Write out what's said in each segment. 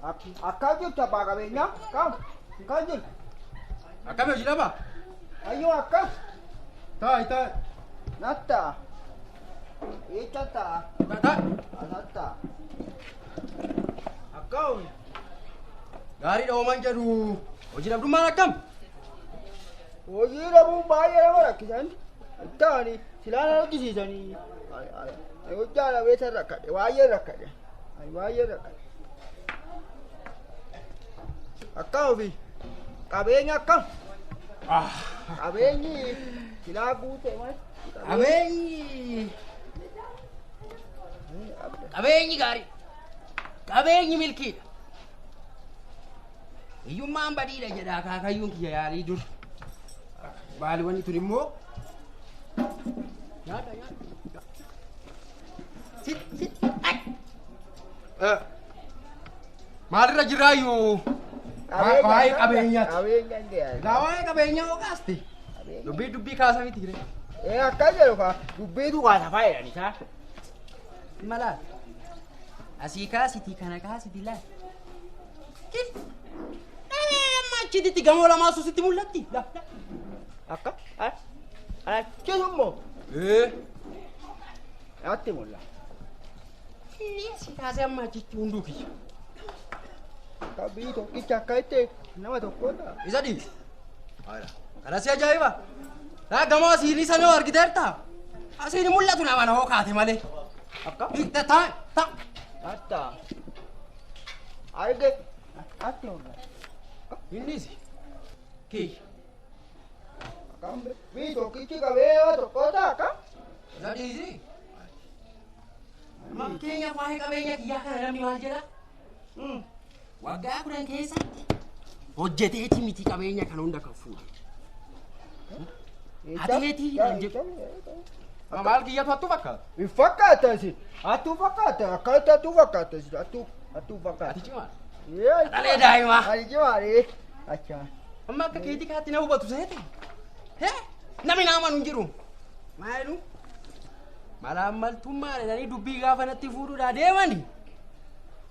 Akkam jirtu abbaa qabeenyaa? Kam? Kam jirtu? Akkam hojii dhabaa? Ayyoo akkam? Taa'i taa'i. Natta. Eessa ta'a? Taa'i. Asatta. Akkam? Gaariidha hoomaan jedhu hojii dhabdummaan akkam? Hojii dhabuun baay'ee nama rakkisan. Ta'ani silaan hojjisiisanii. Ani hojjaa dhabee san rakkadhe baay'ee rakkadhe. Ani baay'ee rakkadhe. Akkam ofii? Qabeenya akkam? Qabeenyi silaa guute maal? Qabeenyi. Qabeenyi gaarii. Qabeenyi milkiidha. Hiyyummaan badiidha jedha akaakayyuun kiyya yaalii dur. Baali wanni tun immoo. Nyaata nyaata. Sit sit. Ay. Maalirra jirraayyuu? Waa'ee qabeenyaati. Qabeenya hin dhiyaatu. Egaa waa'ee qabeenyaa hoo kaaste? Dubbii dubbii kaasa miti jiree. Ee akkas jedhu kaa dubbiitu kaasa faayidhaan isaa. Malaa. Asii kaasitii kana kaasitii laal. Kif. Amma achitti gamoo lamaa suusitti mul'atti. La la. Akka achi immoo Ee. natti mul'ata. Inni asii kaasee amma achitti hunduu kiyya. Akka biyyi tokkicha akka itti nama tokko ta'a. Isa dhiisi. Kana si ajaa'iba. Laa gamoo asiin isa noo argiteerta. Asiin mul'atu nama na hoo kaate malee. Akka Taa taa. natti arge natti mul'ata. Innis kiyya. Akka biyyi tokkichi qabee tokko ta'a akka. Isa dhiisi. Fakkeenya waa'ee qabeenya kiyyaa kana namni maal jedha? Waggaa 10 keessatti hojjeteeti miti qabeenya kana hunda kan fuudhe. Atileetii naan jedhu. Maal kiyyatu hattuu fakkaata? Hin fakkaata isin. Hattuu fakkaata. Akkamitti hattuu fakkaata isin. Hattuu hattuu fakkaata. Ati cimaa. Ee, Dhalee daa'imaa. Ani cimaadhe. Achaa. Amma akka keetii kaatti na hubatu seete. Hee? Namni na amanu hin jiru. Maal jedhu? Malaammaltummaa jedhanii dubbii gaafa natti fuudhuudhaa deemani.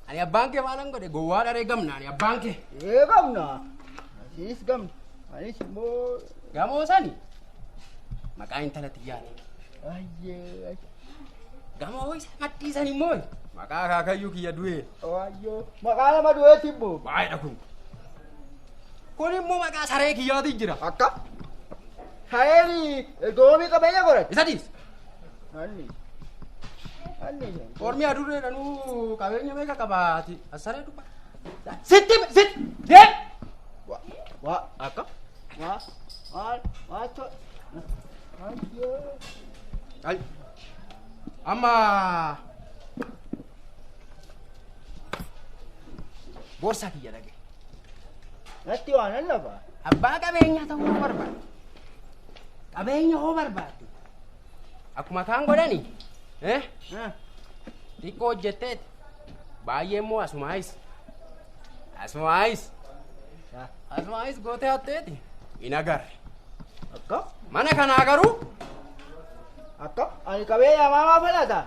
Ani abbaan kee maalan godhe gowwaa dharee gamna ani abbaan kee. Ee gamna. Asiis gamna. Anis immoo. Gamoo sani maqaa intala xiyyaati. Ayyee. Gamoo isa maddii san immoo maqaa akaakayyuu kiyya du'e. Waayyoo. Maqaa nama du'eeti immoo. Baay'eedha kun. Kun immoo maqaa saree kiyyaati jira. Akka. Sareen doomii qabeenya godhate. Isa dhiis. Anni. Anni. Ormi adurreedhanuu qabeenya meeqa qabaati? As saree dubba. Sitti sitti deem. Wa wa akka. Wa maal maal to. Ayyee. Ay. Amma boorsaa kiyya dhage. Natti waan an lafa. Abbaa qabeenyaa ta'uu hoo barbaadde. Qabeenya hoo barbaadde. Akkuma kaan godhani. Eh? Xiqqoo hojjetteeti. Baay'ee immoo asumaayis. Asumaayis. Asumaayis gootee hatteeti. Hin agarre. Akka. Mana kanaa garuu Akka ani qabeenya namaa maa fedhata?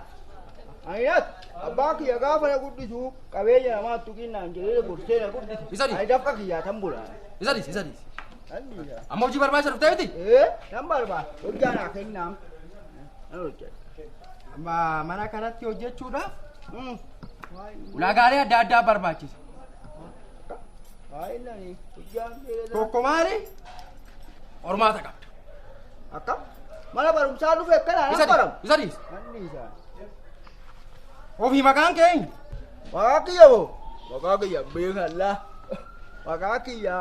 Ani natti abbaa kiyya gaafa na guddisu qabeenya namaa tuqinnaan jedhee gorsee na guddisu. Isa dhiisi. Ani dafqa kiyyaa tan bula. Isa dhiisi isa dhiisi. Nan dhiisa. Amma hojii barbaacha dhuftee miti? Ee nan barbaada. Hojjaa naa kennaam. Nan hojjedha. Amma mana kanatti hojjechuudhaaf ulaagaalee adda addaa barbaachisa. Baay'inani hojjaan beelada. Tokko maali? Qormaata qabda. Akka mana barumsaa dhufe akkanaa Isa nan baramu. dhiisi isa dhiisi. Nan dhiisa. Ofii maqaan kee eenyu? Maqaa kiyya moo? Maqaa kiyya beekallaa. Maqaa kiyya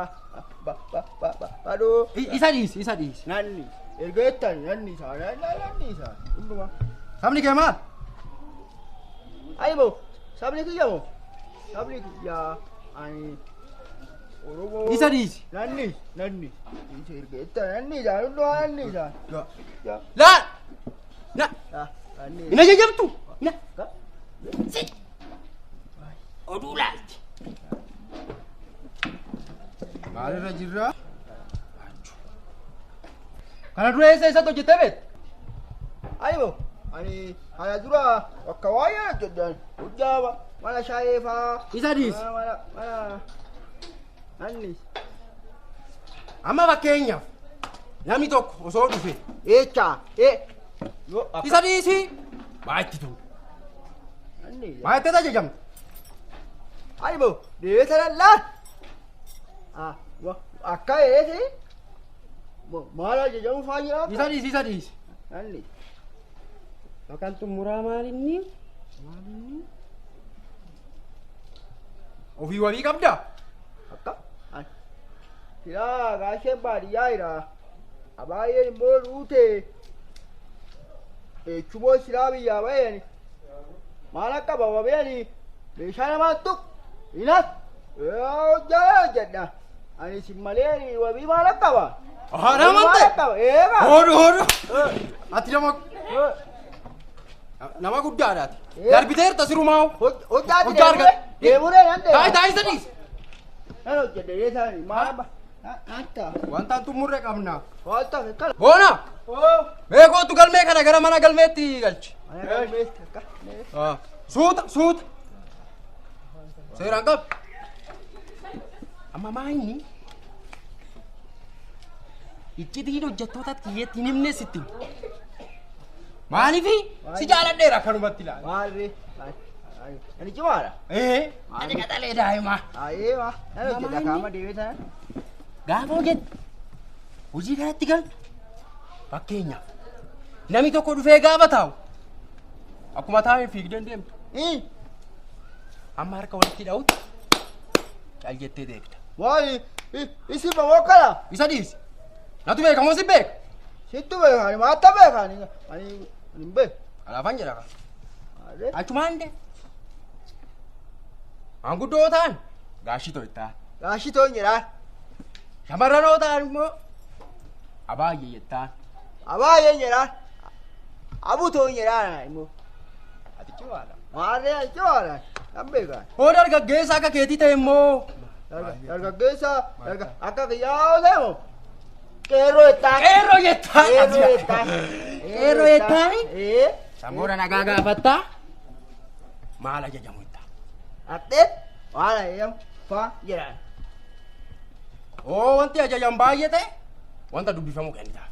ba ba ba ba badoo. Isa dhiisi isa dhiisi. Nan dhiisa. Erga jettan nan dhiisa. Nan dhiisa. Hundumaa. Sabni kee maal? Ayi moo sabni kiyya moo? Sabni kiyya ani Oromoo. Isa dhiisi. Nan dhiisa. Nan dhiisa. Dhiisa erga jettan nan dhiisa. Hundumaa nan dhiisa. Ya. Laa! Na! Ya. Nan dhiisa. Hin ajajamtu! Na! Ka? Sit! Oduu laalti. Maalirra jirra? Kana dura eessa eessatti hojjettee beekta? Ayi moo ani kana dura bakka waa'ee hojjedhan hojjaaba Mana shaayee faa. Isa dhiisi. Mana mana anni. Amma fakkeenyaaf namni tokko osoo dhufe. Eechaa ee. Yoo Isa dhiisi. Maa itti ta'u. Anni. Maa itti ajajamta. Ani boo deebisa lallaa. Ah akka eeti. Maal ajajamu faa jira. Isa dhiisi isa dhiisi. Anni. Maqaan xumuraa maal inni? Maal inni? Ofii wabii qabdaa? Akka. Silaa gaasheen baadiyyaa jira. Abaayyeen immoo ruutee. Eechumoo silaa biyyaa baheen. Maal akka bawa beeni. Meeshaa namaa tuq. Inas. Hojjaa hojjedha. Ani si malee wabii maal akka qaba? Ahaa nama ta'e. Eega. Hoodhu hoodhu. Ati nama guddaadhaati. Darbiteerta sirumaa. Hojjaa Hojjaa argadhe. Deemuree nan deema. Taayi taayi isa dhiisi. Nan hojjedhe deesaan maal abba. Nanta. Wanta xumurre qabna. Wanta kala. Boona. Oo. Beekootu galmee kana gara mana galmeetti galchi. Mana galmeetti akka. Suuta suuta. Seeraan qab. Amma maa inni? Iccitiin hojjettoota kiyyeetti hin himne sitti. Maaliifi si jaaladheera akkanumatti ilaali. Maali? Ani cimaadha. Ee. Ati qaxalee daa'imaa. Aayee maa. Nan hojjedha kaama deemee sana. Gaafa hojjettu hojii kanatti galtu fakkeenyaaf namni tokko dhufee gaafa taa'u akkuma taa'ee fiigdee deemtu. Amma harka walitti dha'utti cal jettee deegda. Maali? Isi bamoo kana. Isa dhiisi. Natu beeka moo si beeka? Sittu beeka ani maatta beeka ani ani hin beeku. Alaafaan jedha kan. Achumaan de. Maanguddoo ta'an gaashitoo jettaa. Gaashitoo jedhaan. Shamarranoo ta'an immoo abaayyee jettaan. Abaayyee jedhaan. Abutoo jedhaan immoo. Ati cimaadha. Maarree ati cimaadha. Nan beeka. Hoo dargaggeessa akka keetii ta'e immoo. Dargaggeessa akka kiyyaa ta'e moo. Qeerroo jettaan. Qeerroo jettaan. Qeerroo jettaan. Qeerroo jettaan. Ee. Samboora nagaa gaafattaa. Maal ajajamu jettaa? Ate maal ajajamu faa jedhaan. Oo wanti ajajan baay'ee ta'e wanta dubbifamu kennitaaf.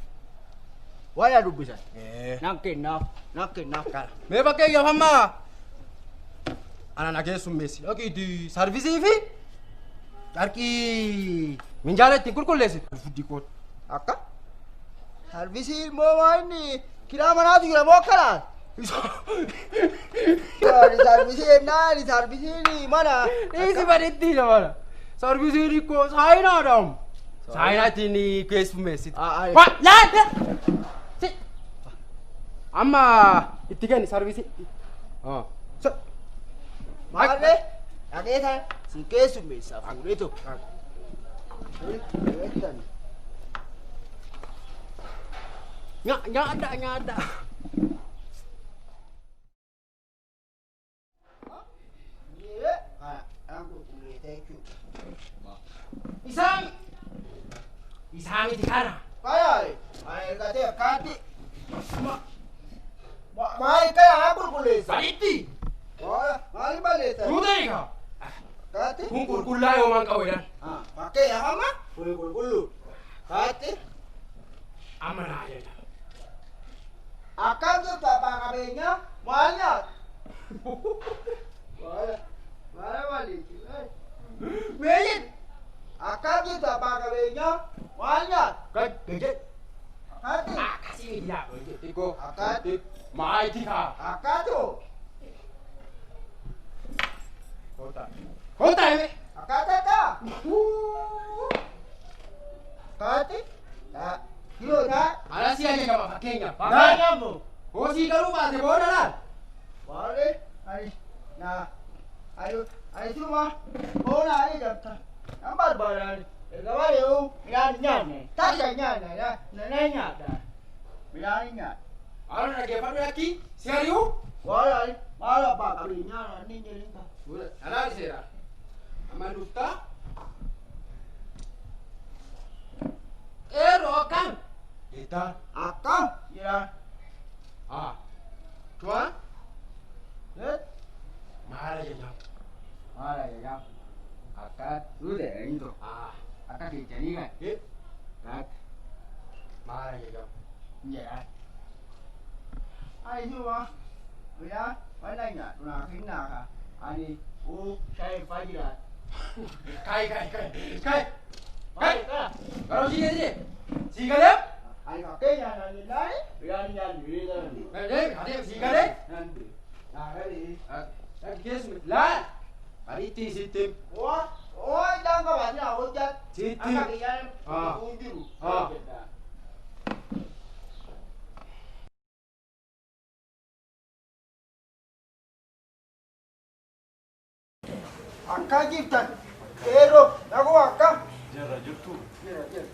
Waan dubbisan. Nan kennaaf nan kennaaf. Mee fakkeenyaaf amma ana nageessummeessi dhaqiitii sarvisii fi carqii minjaala ittiin qulqulleessitu. Fuddii kooti. Akka sarvisii immoo waan inni kiraa manaatu jira moo akkanaa? Sarvisii jennaan sarvisiin mana. Dhiisi baditti mana. Sarvisiin ikkoo saayinaadhaam. Saayinaa ittiin keessummeessitu. Laata! Amma itti kenni sarvisii. Maallee dhaqee si keessummeessa fuudhee tokko. Nyaadha nyaadha. Isaan isaan miti kana. Fayaare ani ergatee akkaatti. Maali kana haa qulqulleessa? Baditti. Maali balleessa? Tuuta egaa. Akkaatti. Kun qulqullaa yoomaan qabu jedhan. Fakkeenyaaf amma kun qulqulluu. Akkaatti. Amma naa jedha. Akkam jirtu abbaa qabeenyaa maal nyaata? Maal maaliiti? Mee jedhu. Akkam jirtu abbaa qabeenyaa maal nyaata? Gad jedhu. Akkaatti. Akkasii miti yaa. Xiqqoo. Akkaatti. Maayitii kaa. Akkaatoo. Kottaa. Kottaa hime. Akkaataadhaa. Akkaatti. Kiloota. Alasii ajajama fakkeenyaaf. Fakkeenyaaf. Hojii garuu baate booda laal. Maali? Ani na ani ani suma hoona ani dabta. Nan barbaada. Erga malee hoo midhaan nyaanne. Taasisa nyaanne na na nyaadha. Midhaan nyaadha. Haala dhaggeeffadhu lakkii si ari'u. Maali maal abbaa qabeenyaa ni jedhin. Alaali seera. Amma dhuftaa. Qeerroo akkam? Jettaan. Akkam jedhaan. Haa. Tuwaan? Maal ajajamu? Akka suute eenyu akka keessanii kan. Gaatti. Maal ajajamu? Jedha. Ani suma midhaan wanta nyaadhu naa kennaa ka ani oo shaayii faa jira. Kai kai kai kai. Maali kana? Gara hojii keetii sii galee? Ani fakkeenya naan jennaani midhaan nyaannu jedhani. Galee sii galee? Nan du'e. Naa galee. Keessuma laal. Ariitti sitti. Waa waa isaan qabaatina hojjaa. Sitti. Akka kiyyaan Ah. kun jiru. Ah. Akka jirtan qeerroo naguma akka. Jirra jirtu. Jira jira.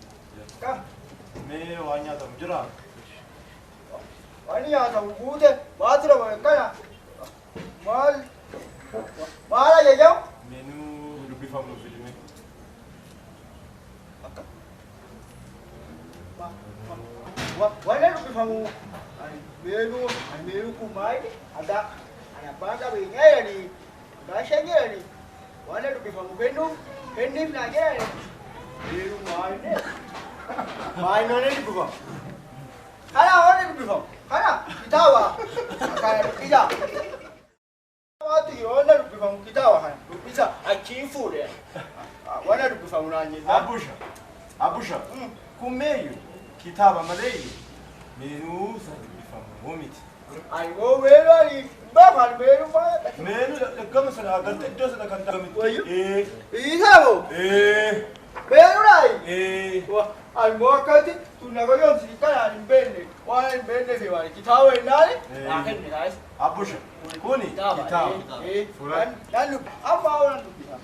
Akka Mee waan nyaatamu jira? wanni nyaatamu guute baatira wal kana maal maal ajajamu? Meenuu dubbifamu filme. Wanni dubbifamu ani meenuu ani meenuu kun maali adda ani abbaan qabeenyaa jedhanii abbaan shan jedhanii wanni dubbifamu kennuuf kenniif naa jedhanii meenuu maali maali wanni dubbifamu kana wanni dubbifamu kana kitaaba kana dubbisa waanti wanni dubbifamu kitaaba kana dubbisa achiin fuudhe wanni dubbifamu naan jennaan. Abusha. Abusha. Kun meeyyu kitaaba maleeyyu meenuu isa dubbifamu miti. Ani moo meenuu ani baafan meenuu maal. Meenuu gama sana agartee iddoo sana kan ta'amitti. Wayyo. Ee. Isa moo Ee. meenuu naayi. Ee. Ani moo akkatti tun naga yoomsi kan ani hin beekne waan hin beekne fi waan kitaaba hinnaani naa kenne taas. Abusha. Kuni kitaaba. Fuula. Nan dubbi amma waan dubbisa.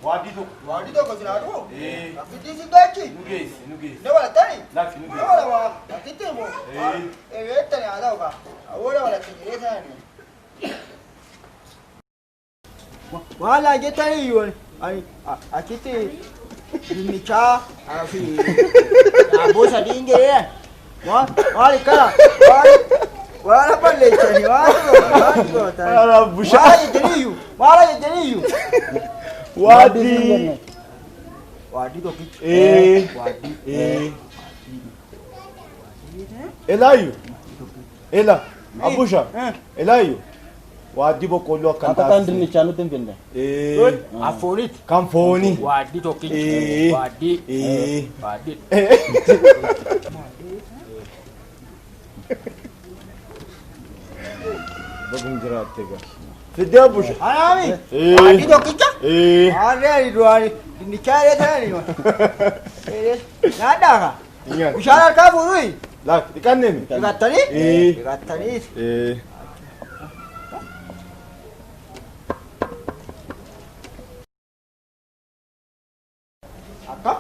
Waadii tokko. Waanti tokko silaa dhufu. Ee. Akkitti si gachi. Nu geessi nu geessi. Ne walattani. Lakki nu Ne geessi. wala waa akkitti moo. Ee. Eettani haa ta'u kaa. Awwoola walatti jedhee taa'ani. Waan jettanii iyyuu ani achitti dinnichaa fi daabboo sadiin jedhee waan waan kana waan waan balleessanii waan waan Abusha. waan jettanii iyyuu maal jettanii iyyuu. Waadii. Waadii tokkichi. Ee. Waadii. Ee. Elaayu. Ela. Abusha. Elaayu. Waaddii boqqolloo akkan Akka kan taasise. dinnichaa nutti hin finne. Ee. Afoonitti. Kan foonii. Waaddii tokkichi. Ee. Waaddii. Ee. Waaddii. Bagum jiraatte egaa. Fiddee Abusha. Anaami. Ee. Waadii tokkicha. Ee. Harree ani duraani dinnichaa jedhee taa'anii. Nyaadhaa kaa. Nyaata. Bishaan harkaa fuudhuyi. Laak dhiqannee mi? Dhiqattanii? Ee. Dhiqattanii. Ee. Akka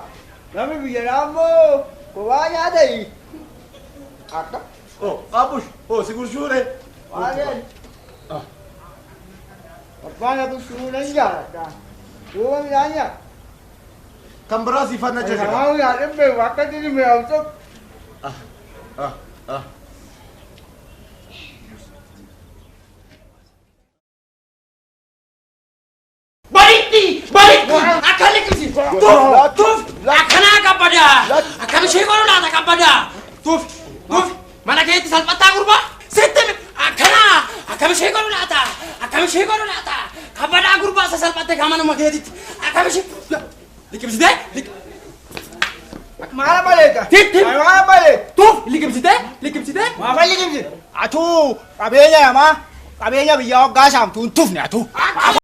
namni biyya naammoo kophaa nyaatayi. Akka Oh, Abush. Oh, si gurshuure. waan Abbaan akka suunan jaalladha. Duuba midhaan nyaata. Kan biraa siifan ajaja. Kamaa midhaan beeku akka inni mi'aawu tokko. Ah, ah. Baritti! Baritti! Akka liqimsi! Tuuf! Tuuf! Akkanaa qabbadaa! Akkam ishee godhu laata qabbadaa! Tuuf! Tuuf! Mana keetti salphattaa gurbaa! Sitti akkanaa! Akkam ishee godhu laata! Akkam ishee godhu laata! Kabbadaa gurbaa isa salphatte kan manuma keetitti! Akkam ishee... Liqimsitee? Maala baleeta. Titti. Maala baleeta. Tuuf! Liqimsitee? Liqimsitee? Maafa liqimsi. Atuu qabeenya namaa qabeenya biyyaa hoggaa saamtuu hin tufne atuu.